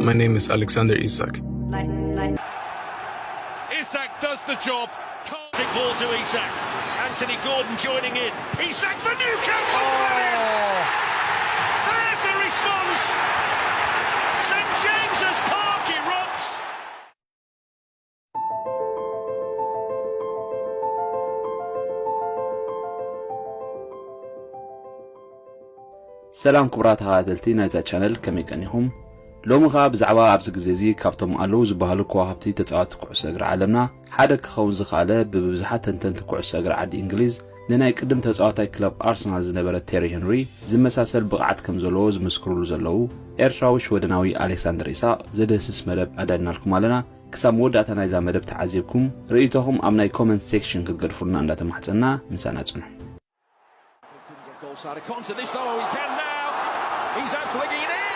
My name is Alexander Isak. Isak does the job. Can't big ball to Isak. Anthony Gordon joining in. Isak for Newcastle. Brilliant. There's the response. St James's Park erupts. ሰላም ክቡራት ተኸታተልቲ ናይዛ ቻነል፣ ከመይ ቀኒኹም? ሎሚ ኸኣ ብዛዕባ ኣብዚ ግዜ እዚ ካብቶም ኣለዉ ዝበሃሉ ከዋኽብቲ ተጻወትቲ ኩዕሶ እግሪ ዓለምና ሓደ ክኸውን ዝኸኣለ፣ ብብዝሓት ተንተንቲ ኩዕሶ እግሪ ዓዲ እንግሊዝ ንናይ ቅድም ተጻዋታይ ክለብ ኣርሰናል ዝነበረ ቴሪ ሄንሪ ዝመሳሰል ብቕዓት ከም ዘለዎ ዝምስክሩሉ ዘለዉ ኤርትራዊ ሽወደናዊ ኣሌክሳንደር ኢሳቕ ዘደህስስ መደብ ኣዳልናልኩም ኣለና። ክሳብ መወዳእታ ናይዛ መደብ ተዓዚብኩም ርእይቶኹም ኣብ ናይ ኮመንት ሴክሽን ክትገድፉልና እንዳተማሕጸና ምሳና ጽንሑ። Couldn't get goal side of Conte this time. Oh, he can now. He's had Fliggy in.